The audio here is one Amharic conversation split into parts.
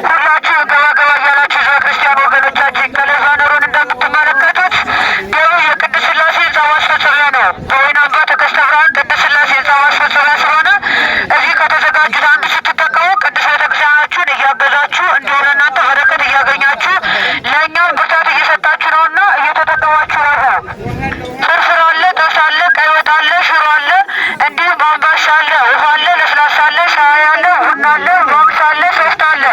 ሁላችሁም ገባ ገባ እያላችሁ ህዝበ ክርስቲያን ወገኖቻችን ከላይ ባነሩን እንደምትመለከቱት ይኸው የቅድስት ሥላሴ ህንፃ ማስፈጸሚያ ነው። በወይን አምባ ተከስተ ብርሃን ቅድስት ሥላሴ ህንፃ ማስፈጸሚያ ስለሆነ እዚህ ከተዘጋጁት አንዱ ስትጠቀሙ ቅዱስ ቤተክርስቲያናችሁን እያገዛችሁ እንዲሁም ለእናንተ በረከት እያገኛችሁ ለእኛም ብርታት እየሰጣችሁ ነውና እየተጠቀማችሁ ነው። ፍርፍር አለ፣ ጥብስ አለ፣ ቀይ ወጥ አለ፣ ሽሮ አለ፣ እንዲሁም አምባሻ አለ፣ ውሃ አለ፣ ለስላሳ አለ፣ ሻይ አለ፣ ቡና አለ፣ ማክስ አለ፣ ሶፍት አለ።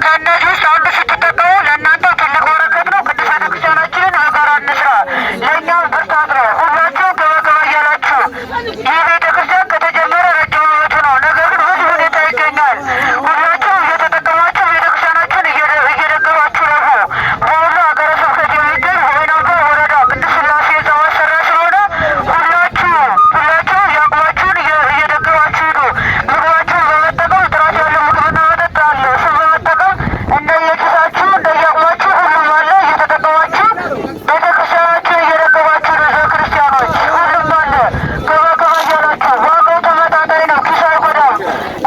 ከእነዚህ ውስጥ አንዱ ስትጠቀሙ ለእናንተ ትልቅ በረከት ነው። ቅዱስ ቤተክርስቲያናችንን በጋራ እንስራ፣ ለእኛም ብርታት ነው። ሁላችሁም ገባ ገባ እያላችሁ ይህ ቤተክርስቲያን ከተጀመረ ረጅም ዓመቱ ነው። ነገር ግን ብዙ ሁኔታ ይገኛል። ሁላችሁም እየተጠቀማችሁ ቤተክርስቲያናችሁን እየደገፋችሁ ነው። በወሎ ሀገረ ስብከት የሚገኝ በወይን አምባ ወረዳ ቅድስት ሥላሴ ህንፃ ማሰሪያ ስለሆነ ሁላችሁ ሁላችሁ የአቅማችሁን እየደገፋችሁ ሂዱ። ምግባችሁን በመጠቀም ጥራት ያለው ምግብና መጠጥ አለ። እሱን በመጠቀም እንደየኪሳችሁ እንደየአቅማችሁ ሁሉም አለ። እየተጠቀማችሁ ቤተክርስቲያናችሁን እየደገፋችሁ ነው። ህዝበ ክርስቲያኖች ሁሉም አለ። ገባ ገባ እያላችሁ ዋጋው ተመጣጣኝ ነው። ኪስ አይጎዳም።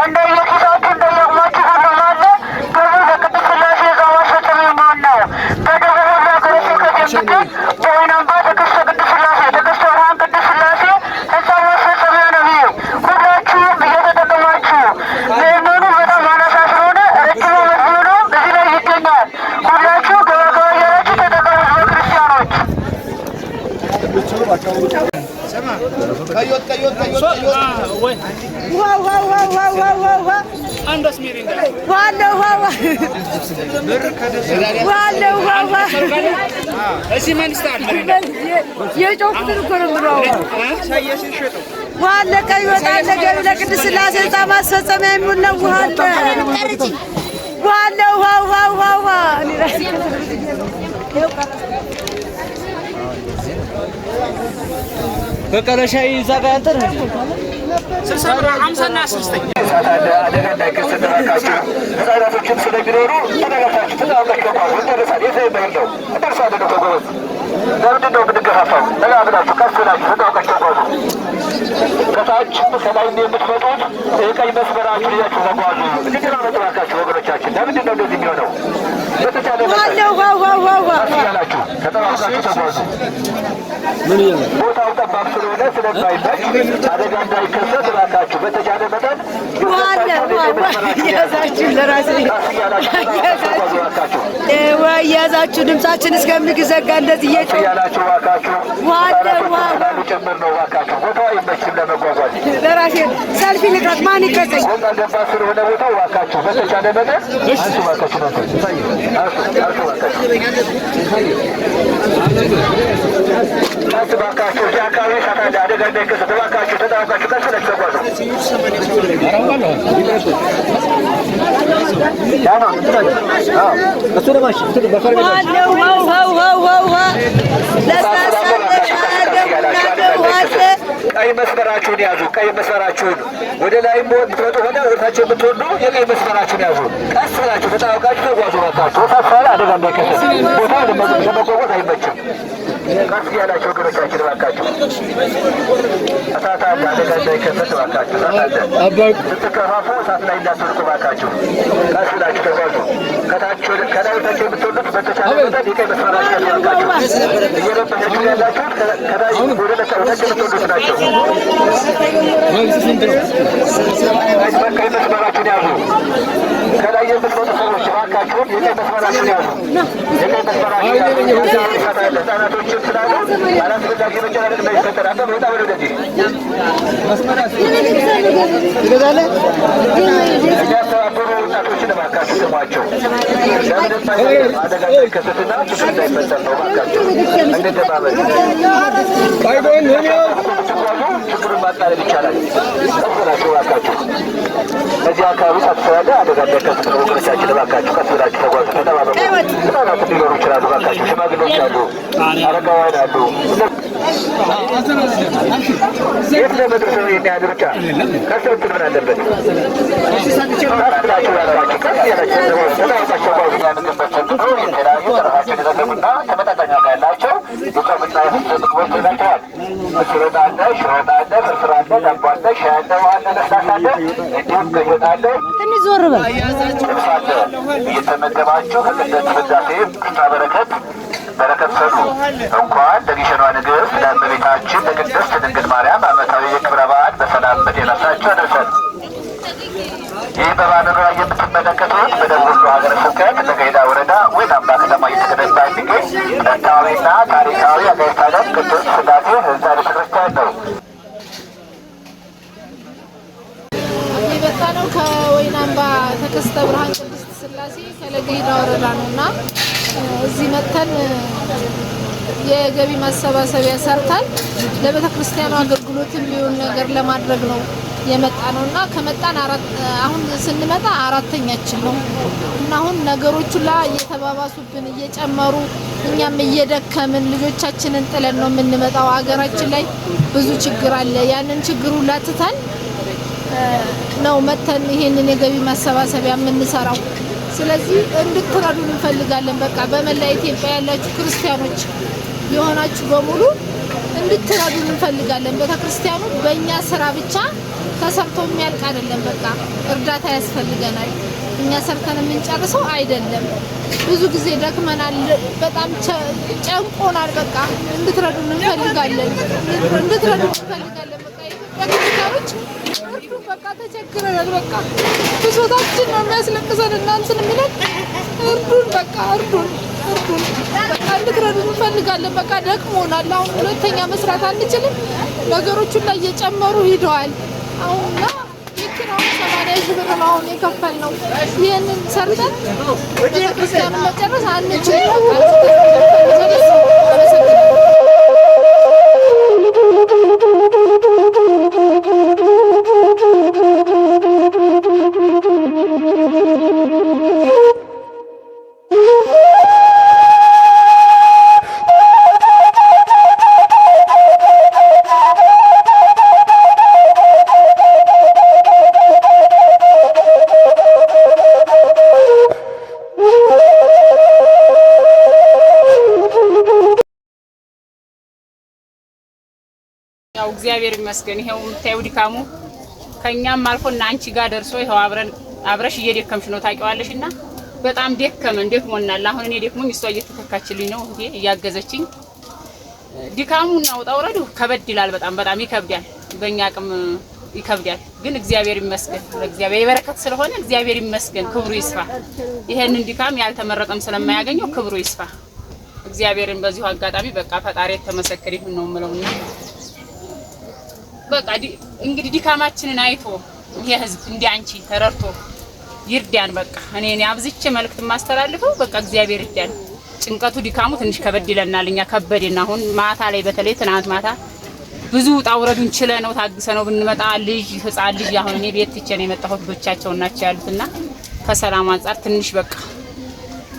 እንደየኪሳችሁ እንደየአቅማችሁ ሁሉም አለ። ግቡ። ለቅድስት ሥላሴ ህንፃ ማስፈጸሚያ የሚሆን ነው። በደቡብ ወሎ ሀገረ ስብከት የሚገኝ በወይን አምባ ተከስተ ቅድስት ሥላሴ ተከስተ ብርሃን ቅድስት ሥላሴ ህንፃ ማስፈጸሚያ ነው። ይሄ ሁላችሁም እየተጠቀማችሁ ምዕመኑ በጣም አናሳ ስለሆነ ረጅም ዓመት ቢሆነውም እዚህ ላይ ይገኛል። ሁላችሁ ገባ ገባ እያላችሁ ተጠቀሙ ህዝበ ክርስቲያኖች። ውሃ ውሃ ውሃ ውሃ ውሃ ውሃ ውሃ ውሃ አለ ውሃ ውሃ ውሃ አለ ውሃ ውሃ የጮኩትን እኮ ነው የምለው። ውሃ አለ፣ ቀይ ወጥ አለ፣ ገቢ ለቅድስት ሥላሴ ህንፃ ማስፈጸሚያ የሚውል ነው። ውሃ አለ፣ ውሃ አለ፣ ውሃ ውሃ ውሃ ውሃ እኔ ራሴ በቀለ ሻይ እዛ ጋር ያንተ ነው። እሳት አለ፣ አደጋ እንዳይከሰት እባካችሁ። ህጻናቶችም ስለሚኖሩ ተረጋግታችሁ ተጠባብቃችሁ ተጓዙ። እንደርሳለን። የት ነው የምንሄደው? እንደርሳለን እኮ ጎበዝ። ለምንድን ነው የምንገፋፋው? ረጋ ብላችሁ ቀስ ብላችሁ ተጠባብቃችሁ ተጓዙ። ከታች ከላይ የምትመጡት የቀይ መስመራችሁን ይዛችሁ ተጓዙ። እንድንራመጥ እባካችሁ ወገኖቻችን። ለምንድን ነው እንደዚህ የሚሆነው? በተቻለ ውሃ መጠን አለ ውሃ ውሃ ውሃ ውሃ ቀስ እያላችሁ ተጠባብቃችሁ ተጓዙ። ቦታው ጠባብ ስለሆነ ስለማይመች አደጋ እንዳይከሰት እባካችሁ በተቻለ መጠን ውሃ አለ ውሃ ውሃ እያዛችሁ ለራሴ ቀስ እያላችሁ ተጓዙ እባካችሁ። ውሃ እያዛችሁ ድምጻችን እስከሚዘጋ እንደዚህ ቀስ እየጮህ እያላችሁ እባካችሁ። ውሃ አለ ውሃ ህጻናቶች ስላሉ ጭምር ነው እባካችሁ። ቦታው አይመችም ለመጓጓዝ። ለራሴ ሰልፊ ልቅረጽ፣ ማን ይቅረጸኝ? ወጣ ገባ ስለሆነ ቦታው እባካችሁ በተቻለ መጠን አንሱ እባካችሁ፣ አንሱ አንሱ እባካችሁ፣ ቀስ እባካችሁ። እዚህ አካባቢ እሳት አለ፣ አደጋ እንዳይከሰት እባካችሁ ተጠባብቃችሁ ቀስ ብላችሁ ተጓዙ። ውሃ አለ ውሃ ውሃ ውሃ ውሃ ውሃ ለስላሳ አለ፣ ሻይ አለ፣ ቡና አለ፣ ውሃ አለ። ቀይ መስመራችሁን ያዙ። ቀይ መስመራችሁን ወደ ላይ የምትወጡ ሆነ ወደ ታች የምትወርዱ የቀይ መስመራችሁን ያዙ። ቀስ ብላችሁ ተጠባብቃችሁ ተጓዙ እባካችሁ። እሳት ስላለ አደጋ እንዳይከሰት ቦታው ለመጓጓዝ አይመችም። ቀስ እያላችሁ ወገኖቻችን እባካችሁ። እሳት አለ፣ አደጋ እንዳይከሰት እባካችሁ። እሳት አለ። ስትከፋፉ እሳት ላይ እንዳትወድቁ እባካችሁ። ቀስ ብላችሁ ተጓዙ። ከታች ከላይ ወደታች የምትወርዱት በተቻለ መጠን የቀይ መስመራችሁን ያዙ እባካችሁ። እየረበሻችሁ ያላችሁት ከላይ ወደ ታች የምትወርዱት ናቸው። ቀይ መስመራችሁን ያዙ። ከላይ የምትመጡ ሰዎች እባካችሁን የቀይ መስመራችሁን ያዙ። የቀይ መስመራችሁን ያዙ። እሳት አለ፣ ህጻናቶችም ስላሉ አላስፈላጊ መጨናነቅ እንዳይፈጠር። አንተ ወጣ በል ወደዚህ። የሚያስተባብሩ ወጣቶችን እባካችሁ ስሟቸው። ለምንም አይነት አደጋ እንዳይከሰትና ችግር እንዳይፈጠር ነው። እባካችሁ እንደማመጥ ስትጓዙ ችግሩን ማቃለል ይቻላል። ቀስ ብላችሁ እባካችሁ እዚህ አካባቢ እሳት ስላለ አደጋ እንዳይከሰት ነው። ወገኖቻችን እባካችሁ ቀስ ብላችሁ ተጓዙ፣ ተጠባበቁ። ህጻናት ሊኖሩ ይችላሉ። እባካችሁ ሽማግሌዎች አሉ፣ አረጋውያን አሉ። የት ለመድረስ ነው ይሄን ያህል ሩጫ? ቀስ ብትል ምን አለበት? ቀስ ብላችሁ እባካችሁ ቀስ እያላችሁ ተጠባብቃችሁ ተጓዙ። ምግብ መስተንግዶ የተለያዩ ጥራታቸውን የጠበቁና ተመጣጣኝ ዋጋ ያላቸው የጾምና የፍስክ ምግቦች ተዘጋጅተዋል። ምስር ወጥ አለ፣ ሽሮ ወጥ አለ፣ ፍርፍር አለ፣ ዳቦ አለ፣ ሻይ አለ፣ ውሃ አለ፣ ለስላሳ አለ፣ እንዲሁም ቀይ ወጥ አለ፣ ትንሽ ዞር በል። ጥብስ አለ። እየተመገባችሁ ከቅድስት ሥላሴ ክፍታ በረከት በረከት ሰዱ። እንኳን ለግሸኗ ንግሥት ለእመቤታችን ለቅድስት ድንግል ማርያም ዓመታዊ የክብረ በዓል በሰላም በጤና ሳችሁ አደረሰን። ይህ በባነሩ ላይ የምትመለከቱት በደቡብ ወሎ ሀገረ ስብከት ለገሂዳ ወረዳ ወይን አምባ ከተማ እየተገነባ የሚገኝ ጥንታዊና ታሪካዊ አጋዕዝተ ዓለም ቅድስት ሥላሴ ሕንፃ ቤተ ክርስቲያን ነው። የመጣ ነው ከወይናምባ ተከስተ ብርሃን ቅድስት ሥላሴ ከለገሂዳ ወረዳ ነው እና እዚህ መጥተን የገቢ ማሰባሰቢያ ሰርተን ለቤተ ክርስቲያኑ አገልግሎት የሚሆን ነገር ለማድረግ ነው የመጣ ነው እና ከመጣን አሁን ስንመጣ አራተኛችን ነው እና አሁን ነገሮቹ ላ እየተባባሱብን እየጨመሩ እኛም እየደከምን ልጆቻችንን ጥለን ነው የምንመጣው። ሀገራችን ላይ ብዙ ችግር አለ። ያንን ችግሩ ላትተን ነው መተን ይሄንን የገቢ ማሰባሰቢያ የምንሰራው። ስለዚህ እንድትረዱን እንፈልጋለን። በቃ በመላ ኢትዮጵያ ያላችሁ ክርስቲያኖች የሆናችሁ በሙሉ እንድትረዱን እንፈልጋለን። ቤተክርስቲያኑ በእኛ ስራ ብቻ ተሰርቶ የሚያልቅ አይደለም። በቃ እርዳታ ያስፈልገናል። እኛ ሰርተን የምንጨርሰው አይደለም። ብዙ ጊዜ ደክመናል። በጣም ጨንቆናል። በቃ እንድትረዱን እንፈልጋለን። እንድትረዱን እንፈልጋለን። በቃ የኢትዮጵያ ክርስቲያኖች እርዱ። በቃ ተቸግረናል። በቃ ብሶታችን ነው የሚያስለቅሰን እናንትን የሚለን እርዱን። በቃ እርዱን፣ እርዱን። በቃ እንድትረዱን እንፈልጋለን። በቃ ደክሞናል። አሁን ሁለተኛ መስራት አንችልም። ነገሮቹን ላይ እየጨመሩ ሂደዋል። አሁንና የኪራውን 80,000 ብር ነው አሁን የከፈልነው። ይህንን ሰርተን ቤተክርስቲያኑን መጨረስ አንችልም። በቃ አመሰግናለሁ። ያው እግዚአብሔር ይመስገን ይሄው የምታየው ድካሙ ከኛም አልፎ እና አንቺ ጋር ደርሶ ይሄው አብረን አብረሽ እየደከምሽ ነው ታውቂዋለሽ። እና በጣም ደከመን ደክሞናል። አሁን እኔ ደክሞኝ እሷ እየተተካችልኝ ነው እህቴ እያገዘችኝ። ድካሙና ውጣ ውረዱ ከበድ ይላል። በጣም በጣም ይከብዳል። በእኛ አቅም ይከብዳል። ግን እግዚአብሔር ይመስገን ለእግዚአብሔር የበረከት ስለሆነ እግዚአብሔር ይመስገን፣ ክብሩ ይስፋ። ይሄንን ድካም ያልተመረጠም ስለማያገኘው ክብሩ ይስፋ። እግዚአብሔርን በዚሁ አጋጣሚ በቃ ፈጣሪ የተመሰከረ ይሁን ነው የምለውና በቃ እንግዲህ ድካማችንን አይቶ ይሄ ህዝብ እንደ አንቺ ተረድቶ ይርዳን። በቃ እኔ አብዝቼ መልእክት የማስተላልፈው በቃ እግዚአብሔር ይርዳን። ጭንቀቱ ድካሙ ትንሽ ከበድ ይለናል። እኛ ከበድን። አሁን ማታ ላይ በተለይ ትናንት ማታ ብዙ ውጣ ውረዱን ችለ ነው ታግሰ ነው ብንመጣ ልጅ ህፃን ልጅ አሁን እኔ ቤት ትቼ ነው የመጣሁት ብቻቸውን ናቸው ያሉትና ከሰላም አንጻር ትንሽ በቃ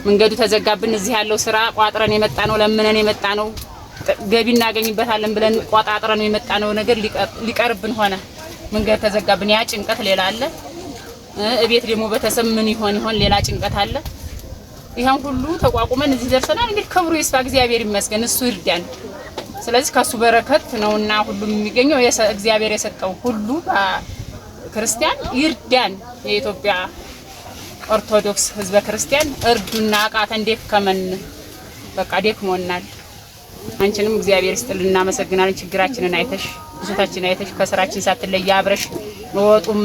መንገዱ ተዘጋብን። እዚህ ያለው ስራ ቋጥረን የመጣ ነው ለምነን የመጣ ነው ገቢ እናገኝበታለን ብለን ቋጣጥረን የመጣ ነው ነገር ሊቀርብን ሆነ። መንገድ ተዘጋብን። ያ ጭንቀት ሌላ አለ። እቤት ደግሞ ቤተሰብ ምን ይሆን ይሆን ሌላ ጭንቀት አለ። ይሄን ሁሉ ተቋቁመን እዚህ ደርሰናል። እንግዲህ ክብሩ ይስፋ፣ እግዚአብሔር ይመስገን፣ እሱ ይርዳን። ስለዚህ ከሱ በረከት ነውና ሁሉም የሚገኘው እግዚአብሔር የሰጠው ሁሉ ክርስቲያን ይርዳን። የኢትዮጵያ ኦርቶዶክስ ህዝበ ክርስቲያን እርዱና፣ አቃተን፣ ደከመን፣ በቃ ደክሞናል። አንቺንም እግዚአብሔር ይስጥልን፣ እናመሰግናለን። ችግራችንን አይተሽ ብሶታችንን አይተሽ ከስራችን ሳትለይ አብረሽ ወጡም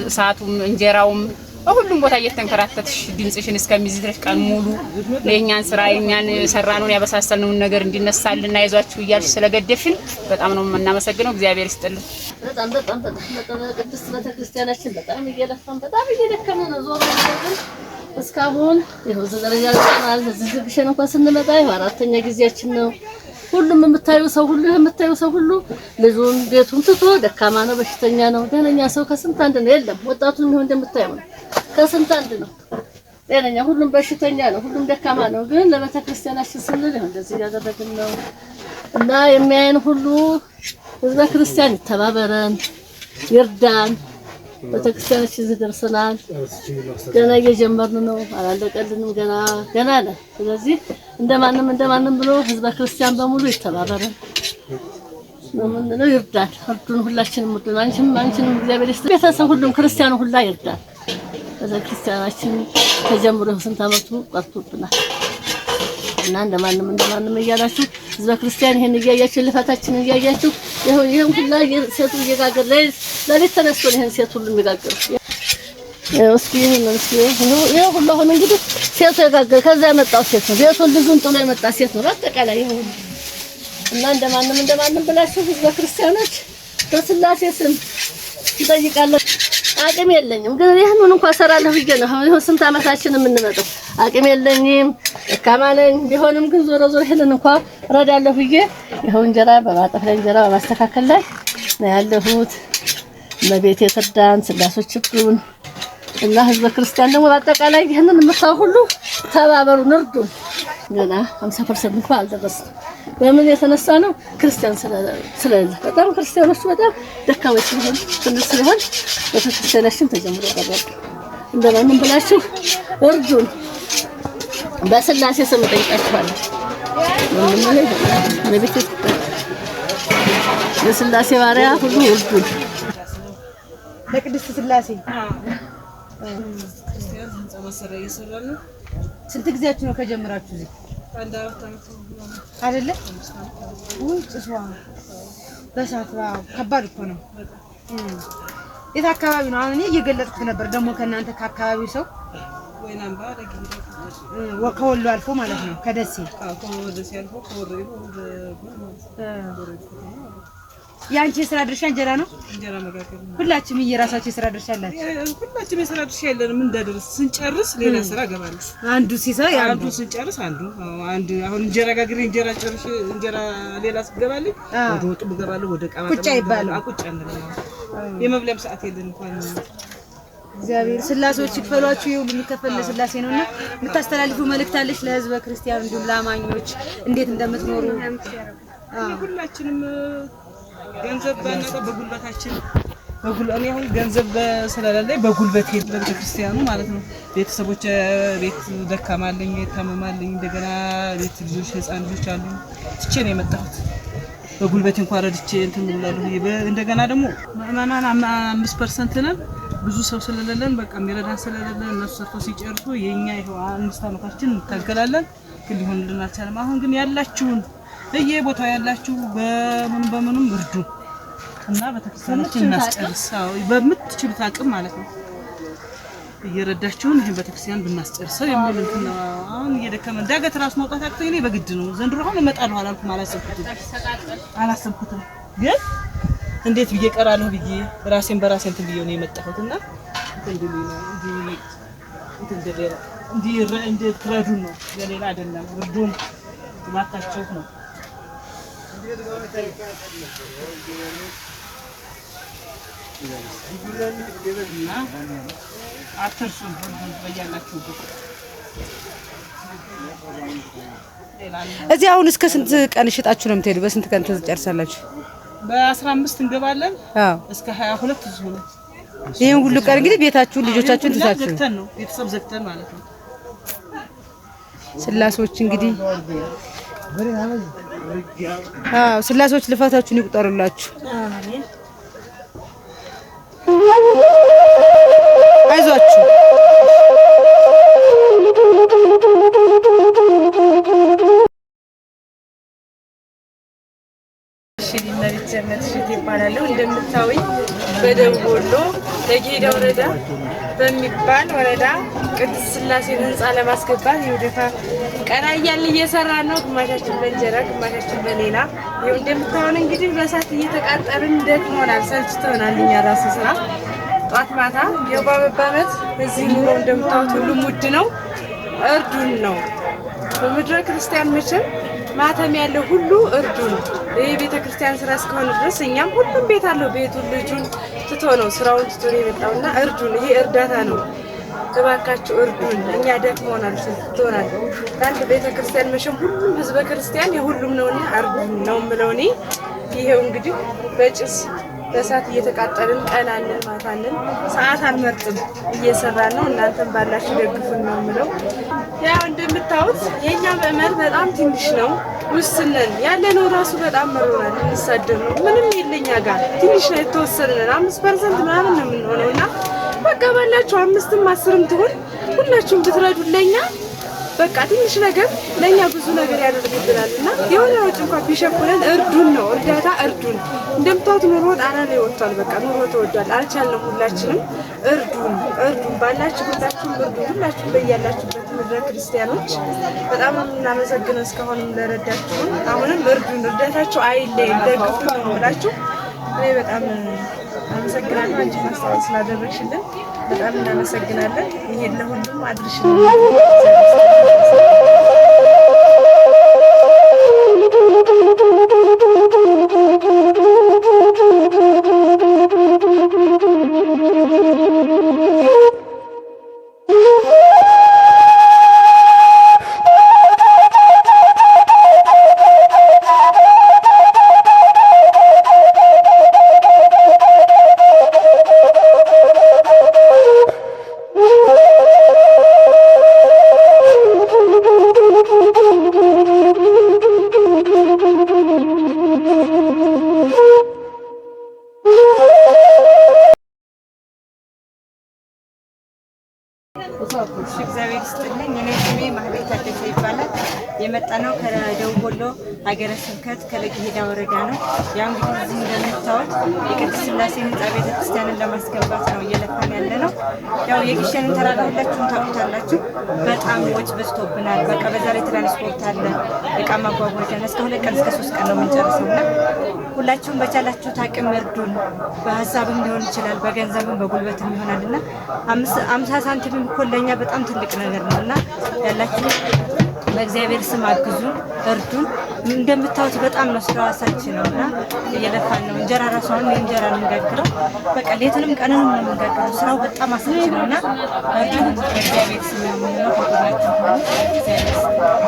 እሳቱም እንጀራውም በሁሉም ቦታ እየተንከራተትሽ ድምጽሽን እስከሚይዝ ድረስ ቀን ሙሉ ለእኛን ስራ የኛን የሰራነውን ያበሳሰልነውን ነገር እንዲነሳልና አይዟችሁ እያልሽ ስለገደፍሽን በጣም ነው የምናመሰግነው። እግዚአብሔር ይስጥልን። በጣም በጣም በጣም በጣም ቅድስት ቤተክርስቲያናችን በጣም እየለፋን በጣም እየደከምን ነው። ዞሮ ግን እስካሁን ይኸው እዚህ ደረጃ ደርሰናል። እዚህ ግሸን እንኳን ስንመጣ ይኸው አራተኛ ጊዜያችን ነው። ሁሉም የምታዩ ሰው ሁሉ የምታዩ ሰው ሁሉ ልጁን ቤቱን ትቶ ደካማ ነው፣ በሽተኛ ነው። ደህነኛ ሰው ከስንት አንድ ነው። የለም ወጣቱን ይሁን እንደምታየው ነው። ከስንት አንድ ነው ጤነኛ። ሁሉም በሽተኛ ነው፣ ሁሉም ደካማ ነው። ግን ለቤተክርስቲያናችን ስንል ይኸው እንደዚህ እያደረግን ነው እና የሚያየን ሁሉ ህዝበ ክርስቲያን ይተባበረን፣ ይርዳን። ቤተክርስቲያናችን እዚህ ደርሰናል። ገና እየጀመርን ነው፣ አላለቀልንም። ገና ገና ነን። ስለዚህ እንደማንም እንደማንም ብሎ ህዝበ ክርስቲያን በሙሉ ይተባበረን። ነው የምንለው። ይርዳል፣ እርዱን፣ ሁላችንም እርዱን። አንቺም አንቺንም እግዚአብሔር ይስጥ። ቤተሰብ ሁሉም ክርስቲያኑ ሁላ ይርዳል። ቤተ ክርስቲያናችን ተጀምሮ ስንት ዓመቱ ቀርቶብናል። እና እንደማንም እንደማንም እያላችሁ ህዝበ ክርስቲያን ይሄን እያያችሁ ልፋታችንን እያያችሁ ይሄን ይሄን ሁላ ሴቱ እየጋገረ ለሊት ተነስቶ ነው ይሄን ሴት ሁሉ የሚጋግረው። ይኸው እስኪ ይሄን እስኪ ይሄ ሁሉ አሁን እንግዲህ ሴቱ የጋገረ ከዛ የመጣው ሴት ነው። ቤቱን ልጁን ጥሎ የመጣ ሴት ነው። በአጠቃላይ ይሄ ሁሉ እና እንደማንም እንደማንም ብላችሁ ህዝበ ክርስቲያኖች በስላሴ ስም እንጠይቃለን። አቅም የለኝም ግን ይህንን እንኳን እሰራለሁ ብዬ ነው። አሁን ይኸው ስንት ዓመታችን የምንመጣው አቅም የለኝም፣ ደካማ ነኝ። ቢሆንም ግን ዞሮ ዞሮ ይህንን እንኳን እረዳለሁ ብዬ ይኸው እንጀራ በማጠፍ ላይ እንጀራ በማስተካከል ላይ ነው ያለሁት። እመቤቴ ትርዳን፣ ስላሶች ይርዱን እና ህዝበ ክርስቲያን ደግሞ በአጠቃላይ ይህንን የምታው ሁሉ ተባበሩን፣ እርዱን። ገና 50% እንኳን አልደረስንም። በምን የተነሳ ነው? ክርስቲያን ስለሌለ በጣም ክርስቲያኖቹ በጣም ደካሞች ስለሆኑ ትንሽ ስለሆን ቤተክርስቲያናችን ተጀምሮ ቀረ። እንደማንም ብላችሁ እርዱን። በስላሴ ስም እጠይቃችኋለሁ። ምንም እመቤቴ ትርዳን። የስላሴ ባሪያ ሁሉ እርዱን። ለቅድስት ስላሴ ክርስቲያን ህንጻ ማሰሪያ እየሰራን ነው። ስንት ጊዜያችሁ ነው ከጀመራችሁ እዚህ? አንድ 4 ዓመት ነው። አይደለ? ውይ ጭሷ በእሳት wow፣ ከባድ እኮ ነው። የት አካባቢ ነው? አሁን እኔ እየገለጽኩት ነበር። ደግሞ ከእናንተ ከአካባቢው ሰው ወይን አምባ ለጊዜ ከወሎ አልፎ ማለት ነው ከደሴ። ከደሴ አልፎ ከወረኢሉ ወደ ጎን ማለት ነው። ወረኢሉ ከተማ ማለት ነው። የአንቺ የስራ ድርሻ እንጀራ ነው። እንጀራ መጋገር ነው። ሁላችሁም የራሳችሁ የስራ ድርሻ አላችሁ። ሁላችንም የስራ ድርሻ የለንም። እንዳደረስ ስንጨርስ ሌላ ስራ እገባለሁ። አንዱ ሲሰራ አንዱ ስንጨርስ አንዱ አዎ፣ አንድ አሁን እንጀራ ጋግሬ እንጀራ ጨርሼ እንጀራ ሌላ ስገባልኝ ወደ ወጡ እገባለሁ። ወደ ዕቃ ማጠብ ቁጭ አይባልም። እገባለሁ። ቁጭ አንልም። አዎ። የመብሊያም ሰዓት የለን እንኳን። እግዚአብሔር ስላሴዎች ይክፈሏችሁ። ይሄ ሁሉ የሚከፈል ለስላሴ ነውና የምታስተላልፊው መልእክት አለሽ ለህዝበ ክርስቲያኑ እንዲሁም ለአማኞች እንዴት እንደምትኖሩ? ሁላችንም ገንዘብ ባናጣ በጉልበታችን እኔ አሁን ገንዘብ ስለሌለኝ በጉልበቴ ለቤተ ክርስቲያኑ ማለት ነው። ቤተሰቦች ቤት ደካማለኝ፣ ታመማለኝ፣ እንደገና ቤት ልጆች ህፃን ልጆች አሉ። ትቼ ነው የመጣሁት። በጉልበቴ እንኳን ረድቼ እንትን እላለሁ። እንደገና ደግሞ ምዕመናን 5% ነን። ብዙ ሰው ስለሌለን በቃ የሚረዳን ስለሌለን እነሱ ሰርተው ሲጨርሱ የኛ ይኸው 5 ዓመታችን እንታገላለን፣ ግን ሊሆንልን አልቻለም። አሁን ግን ያላችሁን በየቦታው ያላችሁ በምኑ በምኑም እርዱ እና ቤተክርስቲያናችን እናስጨርስ። አዎ በምትችሉት አቅም ማለት ነው እየረዳችሁን ይህን ቤተክርስቲያን ብናስጨርሰው የሚል እንትን ነው። አሁን እየደከመን ዳገት ራሱ መውጣት አቅቶኝ እኔ በግድ ነው ዘንድሮ አሁን እመጣለሁ አላልኩም፣ አላሰብኩትም አላሰብኩትም ግን እንዴት ብዬ እቀራለሁ ብዬ ራሴን በራሴ እንትን ብዬ ነው የመጣሁት እና እንትን እንዲሉኝ ነው እንትን እንደሌላ እንዲረዱን ነው ለሌላ አይደለም። እርዱን እባካችሁ ነው። እና አትርሱን፣ እርዱን በያላችሁበት። እዚህ አሁን እስከ ስንት ቀን ሽጣችሁ ነው የምትሄዱ? በስንት ቀን ትጨርሳላችሁ? በ15 እንገባለን። እስከ 22 እዚሁ ነው። ይሄን ሁሉ ቀን እንግዲህ ቤታችሁን ልጆቻችሁን ትታችሁ ዘግተን ነው ቤተሰብ ዘግተን ማለት ነው። ስላሴዎች እንግዲህ አዎ ስላሴዎች ልፋታችሁን ይቁጠሩላችሁ። አይዟችሁ። እመቤት ጀነት እሸቴ ይባላለሁ። እንደምታውኝ በደቡብ ወሎ ለጌዳ ወረዳ በሚባል ወረዳ ቅድስት ስላሴን ሕንፃ ለማስገባት ይኸው ደፋ ቀና እያልን እየሰራን ነው። ግማሻችን በእንጀራ ግማሻችን በሌላ። ይኸው እንደምታዩን እንግዲህ በእሳት እየተቃጠልን ደክሞናል፣ ሰልችቶናል። እኛ ራሱ ስራ ጧት ማታ ይኸው በአመት በአመት እዚህ ኑሮ እንደምታዩት ሁሉም ውድ ነው። እርዱን ነው በምድረ ክርስቲያን መቼም ማተም ያለው ሁሉ እርዱን። ይህ ቤተ ክርስቲያን ስራ እስከሆነ ድረስ እኛም ሁሉም ቤት አለው ቤቱን ልጁን ትቶ ነው ስራውን ትቶ ነው የመጣውና እርዱን። ይሄ እርዳታ ነው። እባካችሁ እርዱን። እኛ ደክሞናል፣ ሰልችቶናል። ለአንድ ቤተ ክርስቲያን መቼም ሁሉም ህዝበ ክርስቲያን የሁሉም ነውና እርዱን ነው የምለው እኔ። ይሄው እንግዲህ በጭስ በእሳት እየተቃጠልን ቀን አንል ማታ አንል ሰዓት አንመርጥም፣ እየሰራን ነው። እናንተም ባላችሁ ደግፉን ነው የምለው። ያው እንደምታዩት የእኛ ምዕመን በጣም ትንሽ ነው፣ ውስን ነን። ያለነው ራሱ በጣም መሮናል፣ እንሳደብ ነው። ምንም የለኛ ጋር ትንሽ ነው የተወሰነ ነን፣ 5% ምናምን ነው የምንሆነው እና በቃ ባላችሁ 5ም 10ም ትሁን ሁላችሁም ብትረዱ ለኛ በቃ ትንሽ ነገር ለኛ ብዙ ነገር ያደርግልናል እና የሆነ ወጪ እንኳን ቢሸፍነን እርዱን ነው እርዳታ እርዱን። እንደምታዩት ኑሮ ጣራ ላይ ወጥቷል። በቃ ኑሮ ተወዷል፣ አልቻልንም። ሁላችንም እርዱን፣ እርዱን ባላችሁ ሁላችሁም እርዱን። ሁላችሁም በያላችሁበት ምድረ ክርስቲያኖች በጣም ነው የምናመሰግነው እስካሁንም ለረዳችሁን። አሁንም እርዱን፣ እርዳታችሁ አይለይን፣ ደግፉን ነው የምላችሁ። እኔ በጣም አመሰግናለሁ። አንቺ ማስታወስ ስላደረግሽልን በጣም እናመሰግናለን። ይሄን ለሁሉም አድርሽልን። እግዚአብሔር ይስጥልኝ። እኔ ስሜ ማህሌት ታደሰ ይባላል። የመጣነው ከደቡብ ወሎ ሀገረ ስብከት ከለገሂዳ ወረዳ ነው። ያው እንግዲህ እዚህ እንደምታዩት የቅድስት ሥላሴ ሕንፃ ቤተክርስቲያንን ለማስገባት ነው እየለፋን ያለ ነው። ያው የግሸንን ተራራ ሁላችሁም ታውቁታላችሁ። በጣም ወጪ በዝቶብናል። በቃ በዛ ላይ ትራንስፖርት አለ፣ እቃ ማጓጓዣ እስከ 2 ቀን እስከ 3 ቀን ነው የምንጨርሰው እና ሁላችሁም በቻላችሁት አቅም እርዱን። በሀሳብም ሊሆን ይችላል፣ በገንዘብም በጉልበትም ይሆናል እና 50 ሳንቲምም እኮ ለኛ በጣም ትልቅ ነገር ነው እና ያላችሁ በእግዚአብሔር ስም አግዙን፣ እርዱን። እንደምታዩት በጣም ነው ስራው አሰልቺ ነው እና እየለፋን ነው። እንጀራ ራሱ አሁን እንጀራ ነው የምንጋግረው፣ በቃ ሌትንም ቀንንም ነው የምንጋግረው። ስራው በጣም አሰልቺ ነው እና እርዱን፣ በእግዚአብሔር ስም ነው የምንለው። ከጎናችሁ ሁኑ። እግዚአብሔር ይስጥልን።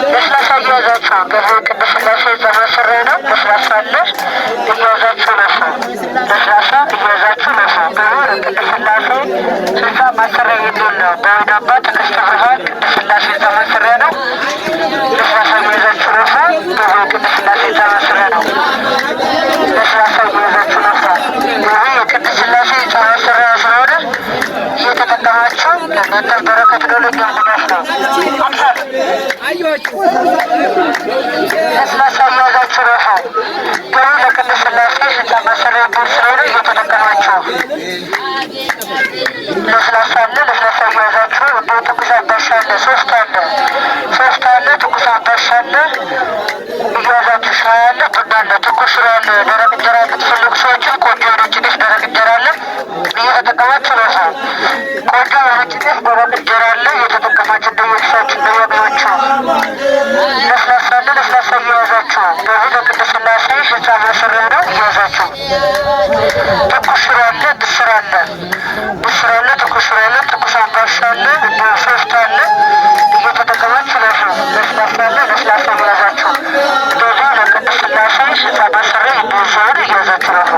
ለስላሳ እየያዛችሁ ገንዘብ ቅድስት ሥላሴ ሕንፃ ማሰሪያ ነው። ለስላሳ አለ እየያዛችሁ ለፉ። ለስላሳ እየያዛችሁ ለፉ። ገንዘብ ቅድስት ሥላሴ ሕንፃ ማሰሪያ የሚውል ነው። በወይን አምባ ተከስተ ብርሃን ቅድስት ሥላሴ ሕንፃ ማሰሪያ ነው። ለስላሳ እየያዛችሁ ለፉ። ገንዘብ ቅድስት ሥላሴ ሕንፃ ማሰሪያ ነው። ለስላሳ እየያዛችሁ ለፉ። ይህ የቅድስት ሥላሴ ሕንፃ ማሰሪያ ስለሆነ እየተጠቀማችሁ ለእናንተ በረከት ነው፣ ለእኛም ጉዳት ነው። ለስላሳ እየያዛችሁ ረፉ። ገቢ ለቅድስት ሥላሴ ሕንፃ ማሰሪያ የሚውል ስለሆነ እየተጠቀማችሁ ለስላሳ አለ። ለስላሳ እየያዛችሁ እንዲሁ ትኩስ አምባሻ አለ። ሶስት አለ፣ ሶስት አለ። ትኩስ አምባሻ አለ እየያዛችሁ ሻይ አለ፣ ቡና አለ፣ ትኩስ ሽሮ አለ። ደረቅ እንጀራ የምትፈልጉ ሰዎችም ቆንጆ የነጭ ጤፍ ደረቅ እንጀራ አለ፣ እየተጠቀማችሁ ረፉ። ቆንጆ የነጭ ጤፍ ደረቅ እንጀራ አለ፣ እየተጠቀማችሁ እንደየኪሳችሁ እንደየአቅማችሁ። ለስላሳ አለ፣ ለስላሳ እየያዛችሁ በዚህ ለቅድስት ሥላሴ ህንፃ ማሰሪያ ነው እየያዛችሁ። ትኩስ ሽሮ አለ፣ ምስር አለ፣ ምስር አለ፣ ትኩስ ሽሮ አለ፣ ትኩስ አምባሻ አለ፣ እንዲሁም ሶፍት አለ። እየተጠቀማችሁ ለፉ። ለስላሳ አለ፣ ለስላሳ እየያዛችሁ በዚህ ለቅድስት ሥላሴ ህንፃ ማሰሪያ የሚውል ስለሆነ እየያዛችሁ ለፉ።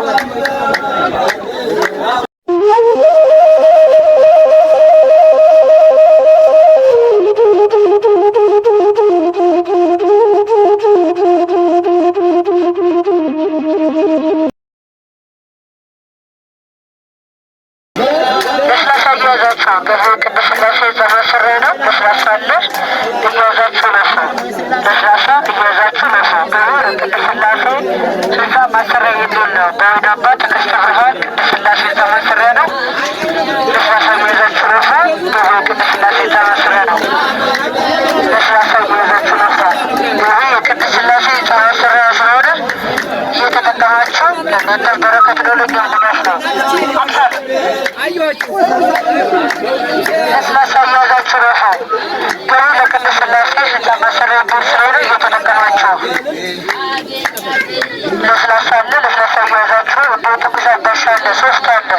ለስላሳ እየያዛችሁ በዚህ ቅድስት ሥላሴ ህንፃ ማሰሪያ ነው። ለስላሳ አለ፣ እየያዛችሁ ለፉ። ለስላሳ እየያዛችሁ ለፉ። በዚህ ቅድስት ሥላሴ ህንፃ ማሰሪያ የሚውል ነው። በወይን አምባ ተከስተ ብርሃን ቅድስት ሥላሴ ህንፃ ማሰሪያ ነው። ለስላሳ እየያዛችሁ ለፉ። በዚህ ቅድስት ሥላሴ ህንፃ ማሰሪያ ነው። ለስላሳ እየያዛችሁ ለፉ። ይህ የቅድስት ሥላሴ ህንፃ ማሰሪያ ስለሆነ እየተጠቀማችሁ ለእናንተ በረከት ነው፣ ለእኛም ድጋፍ ነው። ለስላሳ እየያዛችሁ ረፉ። ገቢ ለቅድስት ሥላሴ ህንፃ ማሰሪያ የሚውል ስለሆነ እየተጠቀማችሁ። ለስላሳ አለ፣ ለስላሳ እየያዛችሁ እንዲሁም ትኩስ አምባሻ አለ፣ ሶፍት አለ፣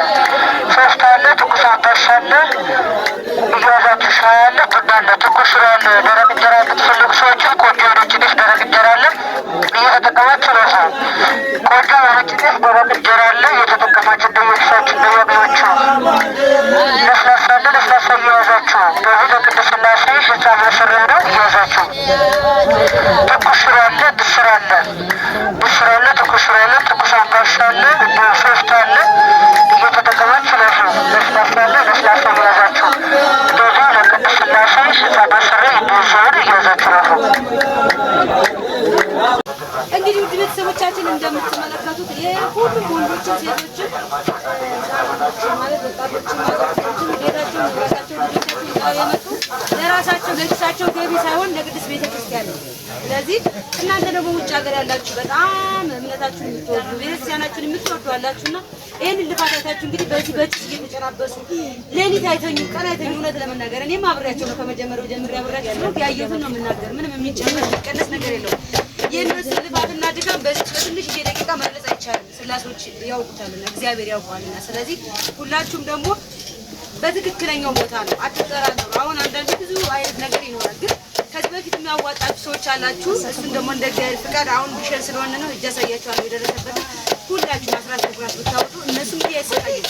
ሶፍት አለ፣ ትኩስ አምባሻ አለ እየያዛችሁ። ሻይ አለ፣ ቡና አለ፣ ትኩስ ሽሮ አለ፣ ደረቅ እንጀራ የምትፈልጉ ሰዎችም ቆንጆ የነጭ ጤፍ ደረቅ እንጀራ አለ፣ እየተጠቀማችሁ ረፉ። ቆንጆ የነጭ ጤፍ ደረቅ እንጀራ አለ፣ እየተጠቀማችሁ እንደየኪሳችሁ እንደየአቅማችሁ። ለስላሳ አለ፣ ለስላሳ እየያዛችሁ በዚህ ለቅድስት ሥላሴ ህንፃ ማሰሪያ ነው እየያዛችሁ። ትኩስ ሽሮ አለ፣ ምስር አለ፣ ምስር አለ፣ ትኩስ ሽሮ አለ፣ ትኩስ አምባሻ አለ፣ እንዲሁም ሶፍት አለ እየተጠቀማችሁ ለፉ። ለስላሳ አለ፣ ለስላሳ እየያዛችሁ በዚህ ለቅድስት ሥላሴ ህንፃ ማሰሪያ የሚውል ስለሆነ እየያዛችሁ ለፉ። እንግዲህ ውድ ቤተሰቦቻችን እንደምትመለከቱት ይሄ ሁሉም ወንዶችም ሴቶችም ህጻናቶችም ማለት ወጣቶችም አዛውንቶችም ቤታቸውን ንብረታቸውን ልጆቻቸውን ጥለው የመጡ ለራሳቸው ለኪሳቸው ገቢ ሳይሆን ለቅድስት ቤተክርስቲያን ነው። ስለዚህ እናንተ ደግሞ ውጭ ሀገር ያላችሁ በጣም እምነታችሁን የምትወዱ ቤተክርስቲያናችሁን የምትወዱ አላችሁና ይህንን ልፋት አይታችሁ እንግዲህ በዚህ በጭስ እየተጨናበሱ ሌሊት አይተኙ ቀን አይተኙ። እውነት ለመናገር እኔም አብሬያቸው ነው ከመጀመሪያው ጀምሬ አብሬያቸው ስለሆንኩ ያየሁትን ነው የምናገር። ምንም የሚጨመር የሚቀነስ ነገር የለውም። የእነሱ ልፋትና ድካም በዚህ በትንሽዬ ደቂቃ መግለጽ አይቻልም። ስላሴዎች ያውቁታልና እግዚአብሔር ያውቀዋልና። ስለዚህ ሁላችሁም ደግሞ በትክክለኛው ቦታ ነው፣ አትጠራጠሩ። አሁን አንዳንድ ብዙ አይነት ነገር ይኖራል፣ ግን ከዚህ በፊት የሚያዋጣችሁ ሰዎች አላችሁ። እሱን ደግሞ እንደ እግዚአብሔር ፍቃድ አሁን ግሸን ስለሆነ ነው እጅ አሳያችኋለሁ የደረሰበትን። ሁላችሁም አስራት በኩራት ብታወጡ እነሱም እንዲህ አይሰቃዩም።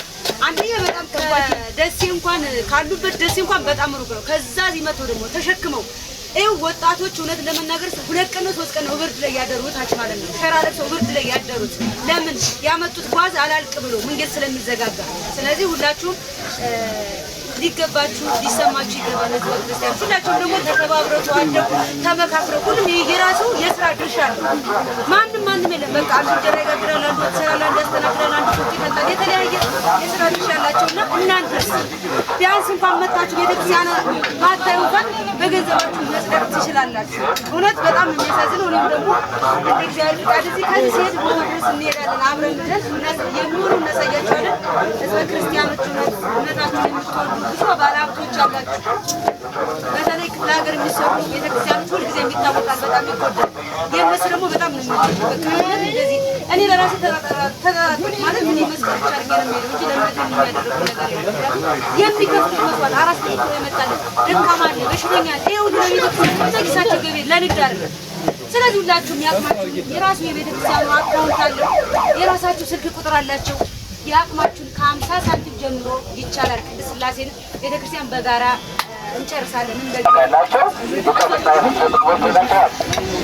አንደኛ በጣም ከደሴ እንኳን ካሉበት ደሴ እንኳን በጣም ሩቅ ነው። ከዛ እዚህ መጥተው ደግሞ ተሸክመው ይኸው ወጣቶች እውነት ለመናገር 2 ቀን ነው 3 ቀን ነው ብርድ ላይ ያደሩት ታች ማለት ነው። ሸራ ለብሰው ብርድ ላይ ያደሩት ለምን ያመጡት ጓዝ አላልቅ ብሎ መንገድ ስለሚዘጋጋ። ስለዚህ ሁላችሁም ሊገባችሁ ሊሰማችሁ ይገባል። ህዝበ ክርስቲያን ሁላችሁም ደግሞ ተከባብረው ተዋደው ተመካክረው ሁሉም የራሱ የስራ ድርሻ አለው። ማንም ማንም የለም። በቃ አንዱ እንጀራ ይጋግራል፣ አንዱ ይሰራል፣ አንዱ ያስተናግዳል፣ አንዱ ሱቅ ይፈታል። የተለያየ የስራ ድርሻ አላቸውና እናንተስ ቢያንስ እንኳን መታችሁ ቤተክርስቲያን ባታዩ እንኳን በገንዘባችሁ መጽደቅ ትችላላችሁ። እውነት በጣም የሚያሳዝነው እኔም ደግሞ እንደ እግዚአብሔር ፍቃድ እዚህ ከዚህ ሲሄድ ቦታ ድረስ እንሄዳለን አብረን ድረስ የሚሆኑ እናሳያቸዋለን። ህዝበ ክርስቲያኖች እውነት እምነታችሁን የምትወዱ ብዙ ባለሀብቶች አላችሁ። በተለይ ክፍለ ሀገር የሚሰሩ ቤተክርስቲያኖች ሁልጊዜ የሚታወቃል፣ በጣም ይጎዳል። የእነሱ ደግሞ በጣም ነው የሚጎዳው። በቃ እውነት እንደዚህ እኔ ለራሴ ተጠራጠርኩ ማለት እኔ መስቀል ብቻ አድርጌ ነው የምሄደው እንጂ ለእምነት የሚያደርጉ ነገር የለም። ምክንያቱም የሚከፍሉት መስዋዕት አራስ ጠይቆ የመጣለት ደካማ አለ፣ በሽተኛ አለ። ይሄ ሁሉ ለቤተክርስቲያን ለኪሳቸው ገቢ ለንግድ አይደለም። ስለዚህ ሁላችሁም ያቅማችሁ የራሱ የቤተክርስቲያኑ account አለው፣ የራሳችሁ ስልክ ቁጥር አላቸው። የአቅማችሁን ከ50 ሳንቲም ጀምሮ ይቻላል። ቅድስት ሥላሴን ቤተክርስቲያን በጋራ እንጨርሳለን። ያላቸው የቀብና የፍስክ ምግቦች ተዘጋጅተዋል።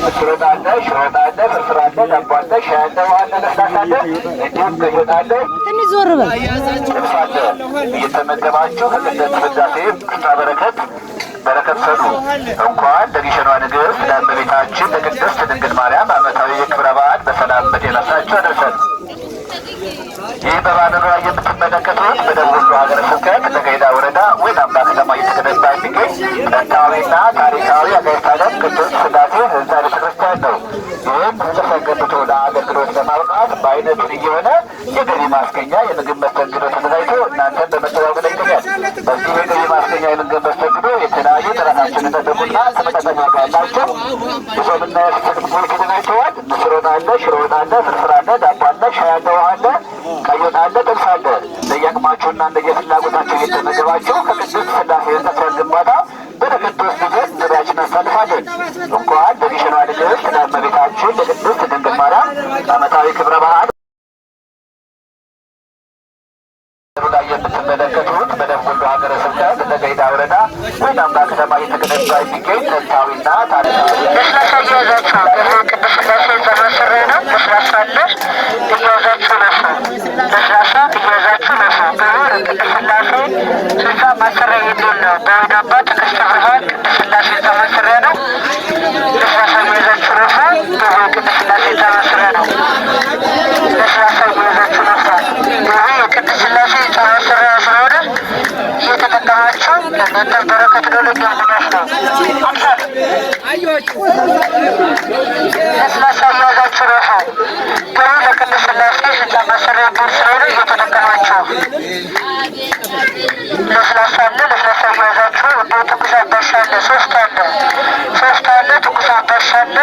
ምስር ወጥ አለ፣ ሽሮ ወጥ አለ፣ ፍርፍር አለ፣ ዳቦ አለ፣ ሻይ አለ፣ ውሃ አለ፣ ለስላሳ አለ፣ እንዲሁም ቀይ ወጥ አለ፣ ትንሽ ዞር በል። ጥብስ አለ። እየተመገባችሁ ከቅድስት ሥላሴ ክብረ በረከት በረከት ሰዱ። እንኳን ለግሸኗ ንግሥት ለእመቤታችን ለቅድስት ድንግል ማርያም ዓመታዊ የክብረ በዓል በሰላም በጤና ሳችሁ አደረሰን። ይህ በባነሩ ላይ የምትመለከቱት በደቡብ ወሎ ሀገረ ስብከት ለገሂዳ ወረዳ ወይን አምባ ከተማ እየተገነባ የሚገኝ ጥንታዊና ታሪካዊ አጋዕዝተ ዓለም ቅድስት ሥላሴ ሕንፃ ቤተክርስቲያን ነው። ይህም ሕንፃ ተገንብቶ ለአገልግሎት ለማብቃት በአይነቱ ልዩ የሆነ የገቢ ማስገኛ የምግብ መስተንግዶ ተዘጋጅቶ እናንተን በመጠባበቅ ላይ ይገኛል። በዚህ የገቢ ማስገኛ የምግብ መስተንግዶ የተለያዩ ጥራታቸውን የጠበቁና ተመጣጣኝ ዋጋ ያላቸው የጾምና የፍስክ ምግቦች ተዘጋጅተዋል። ምስር ወጥ አለ፣ ሽሮ ወጥ አለ፣ ፍርፍር አለ፣ ዳቦ አለ፣ ሻይ አለ፣ ውሃ አለ፣ ቀይ ወጥ አለ፣ ጥብስ አለ። እንደየአቅማችሁና እንደየፍላጎታችሁ እየተመገባችሁ ከቅድስት ሥላሴ ሕንፃ ግንባታ በረከት ትወስዱ ዘንድ ጥሪያችንን እናስተላልፋለን። እንኳን ለግሸኗ ንግሥት ለእመቤታችን ለቅድስት ድንግል ማርያም ዓመታዊ ክብረ በዓል ላይ የምትመለከቱት በደቡብ ወሎ ሀገረ ስብከት ለገሂዳ ወረዳ ወይን አምባ ከተማ እየተገነባ የሚገኝ ጥንታዊና ታሪካዊ ለስላሳ እየያዛችሁ፣ ገቢ ቅድስት ሥላሴ ህንፃ ማሰሪያ ነው። ለስላሳ አለ፣ እየያዛችሁ ለፉ። ለስላሳ እየያዛችሁ ለፉ። ገቢ ለቅድስት ሥላሴ ህንፃ ማሰሪያ የሚውል ነው። በወይን አምባ ተከስተ ብርሃን ቅድስት ሥላሴ ህንፃ ማሰሪያ ነው። ለስላሳ እየያዛችሁ ለፉ። ገቢ ቅድስት ሥላሴ ህንፃ ማሰሪያ ነው። ለስላሳ እየያዛችሁ ለፉ። ገቢ የቅድስት ሥላሴ ህንፃ ማሰሪያ ስለሆነ እየተጠቀማችሁ ለእናንተ በረከት ነው፣ ለእኛም ድጋፍ ነው። ለስላሳ እየያዛችሁ ረፉ። ገቢ ለቅድስት ሥላሴ ህንፃ ማሰሪያ የሚውል ስለሆነ እየተጠቀማችሁ። ለስላሳ አለ። ለስላሳ እየያዛችሁ እንዲሁ ትኩስ አምባሻ አለ። ሶስት አለ፣ ሶስት አለ። ትኩስ አምባሻ አለ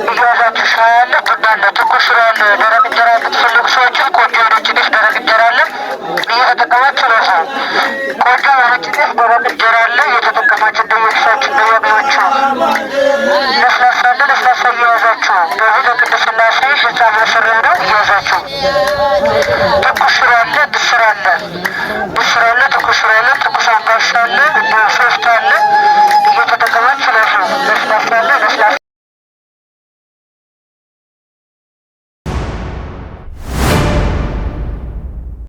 እየያዛችሁ፣ ሻይ አለ፣ ቡና አለ፣ ትኩስ ሽሮ አለ። ደረቅ እንጀራ የምትፈልጉ ሰዎችም ቆንጆ የነጭ ጤፍ ደረቅ እንጀራ አለ፣ እየተጠቀማችሁ ረፉ። ቆንጆ የነጭ ጤፍ ደረቅ እንጀራ አለ፣ እየተጠቀማችሁ እንደየኪሳችሁ እንደየአቅማችሁ። ለስላሳ አለ። ለስላሳ እየያዛችሁ ገቢ ለቅድስት ሥላሴ ህንፃ ማሰሪያ ነው። እየያዛችሁ ትኩስ ሽሮ አለ፣ ምስር አለ፣ ምስር አለ፣ ትኩስ ሽሮ አለ፣ ትኩስ አምባሻ አለ። እንዲሁም